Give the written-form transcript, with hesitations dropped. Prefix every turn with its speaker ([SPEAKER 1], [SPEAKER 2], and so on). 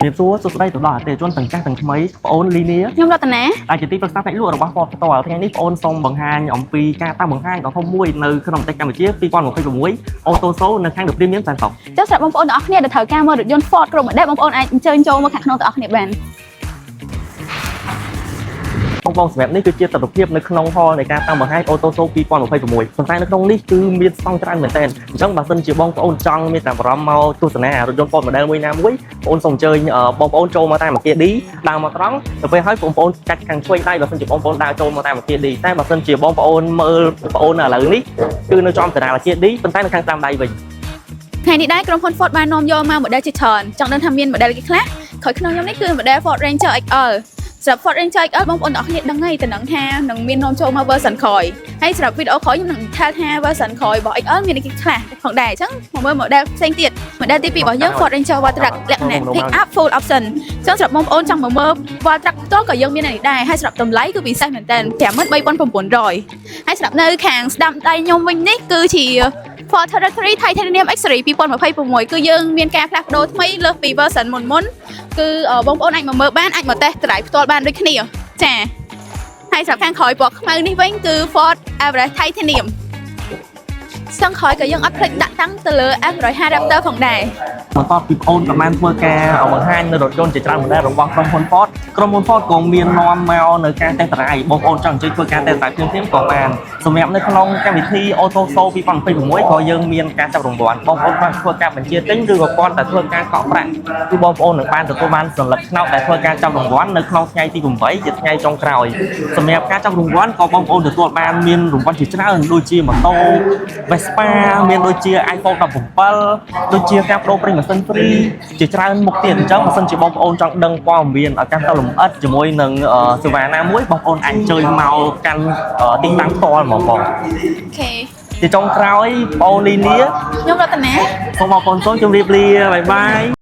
[SPEAKER 1] ជំរាបសួរសួស្តីទៅដល់អតិថិជនទាំងចាស់ទាំងថ្មីប្អូនលីនី
[SPEAKER 2] ខ្ញុំរតនា
[SPEAKER 1] ដែលជាទីប្រឹក្សាផ្នែកលក់របស់ Ford ផ្ទាល់ថ្ងៃនេះប្អូនសូមបង្ហាញអំពីការតាំងបង្ហាញដ៏ធំមួយនៅក្នុងប្រទេសកម្ពុជា2026 Auto Show នៅខាង The Premium សែនសុខ។
[SPEAKER 2] ចុះសម្រាប់បងប្អូនទាំងអស់គ្នាដែលត្រូវការមើលរថយន្ត Ford គ្រប់ model បងប្អូនអាចអញ្ជើញចូលមកខាងក្នុងទាំងអស់គ្នាបាន។
[SPEAKER 1] បងបងសម្រាប់នេះគឺជាទស្សនវិជ្ជានៅក្នុង hall នៃការតាំងបង្ហាញ Auto Show 2026ប៉ុន្តែនៅក្នុងនេះគឺមានស្តង់ច្រើនមែនទែនអញ្ចឹងបើសិនជាបងប្អូនចង់មានតែអារម្មណ៍មកទស្សនារថយន្ត Ford model មួយណាមួយបងប្អូនសូមអញ្ជើញបងប្អូនចូលមកតាមអគារ D ដើរមកត្រង់ទៅពេលហើយបងប្អូនកាច់ខាងឆ្វេងដៃបើសិនជាបងប្អូនដើរចូលមកតាមអគារ D តែបើសិនជាបងប្អូនមើលបងប្អូនឥឡូវនេះគឺនៅចំកណ្ដាលអគារ D ប៉ុន្តែនៅខាងស្ដាំដៃវិញ។
[SPEAKER 2] ថ្ងៃនេះដែរក្រុមហ៊ុន Ford បាននាំយកមក model ជាច្រើនចង់ដឹងថាមាន model គេខ្លះក្រោយក្នុងខ្ញុំនេះគឺ model Ford Ranger XL សម្រាប់ Ford Ranger XL បងប្អូនទាំងអស់គ្នាដឹងហើយតំណឹងថានឹងមាននាំចូលមក version ក្រោយហើយសម្រាប់វីដេអូក្រោយខ្ញុំនឹង detail ថា version ក្រោយរបស់ XL មានអីគេខ្លះផងដែរអញ្ចឹងមកមើល model ផ្សេងទៀត model ទី2របស់យើង Ford Ranger Wildtrak លក្ខណៈ pick up full option អញ្ចឹងសម្រាប់បងប្អូនចង់មកមើល Wildtrak ផ្ទាល់ក៏យើងមាននៅនេះដែរហើយសម្រាប់តម្លៃគឺពិសេសមែនតើ53,900ហើយសម្រាប់នៅខាងស្ដាំដៃខ្ញុំវិញនេះគឺជា Ford Territory Titanium X Series 2026គឺយើងមានការផ្លាស់ប្ដូរថ្មីលើសពី version មុនមុនគឺបងប្អូនអាចមកមើលបានអាចមក test drive ផ្ទាល់បានដូចគ្នាចាហើយសម្រាប់ខាងក្រោយពណ៌ខ្មៅនេះវិញគឺ Ford Everest Titanium សឹងក្រោយក៏យើងអត់ភ្លេចដាក់តាំងទៅលើ F150 Raptor ផងដែរ។
[SPEAKER 1] បន្ទាប់ពីបងអូនក៏បានធ្វើការបង្ហាញនៅរថយន្តជាច្រើន model របស់ក្រុមហ៊ុន Ford ក្រុមហ៊ុន Ford ក៏មាននាំមកនៅការ test drive បងប្អូនចង់អញ្ជើញធ្វើការ test drive ភ្លាមៗក៏បានសម្រាប់នៅក្នុងកម្មវិធី Auto Show 2026ក៏យើងមានការចាប់រង្វាន់បងប្អូនបានធ្វើការបញ្ជាទិញឬក៏គាត់តែធ្វើការកក់ប្រាក់គឺបងប្អូននឹងបានទទួលបានសន្លឹកឆ្នោតដែលធ្វើការចាប់រង្វាន់នៅក្នុងថ្ងៃទី8ជាថ្ងៃចុងក្រោយសម្រាប់ការចាប់រង្វាន់ក៏បងប្អូនទទួលបានមានរង្វាន់ជាច្រើនដូចជាម៉ូតូ Vespa មានដូចជា iPhone 17ដូចជាការប្ដូរប្រេងម៉ាស៊ីន free ជាច្រើនមុខទៀតអញ្ចឹងបើសិនជាបងប្អូនចង់ដឹងព័ត៌មានឲ្យកាន់តែលម្អិតជាមួយនឹងសេវាណាមួយបងប្អូនអាចអញ្ជើញមកកាន់ទីតាំងផ្ទាល់ហ្មងបង
[SPEAKER 2] OK។
[SPEAKER 1] ជាចុងក្រោយបងអូនលីនី
[SPEAKER 2] ខ្ញុំរតនា
[SPEAKER 1] សូមអរគុណសូមជម្រាបលាbye bye។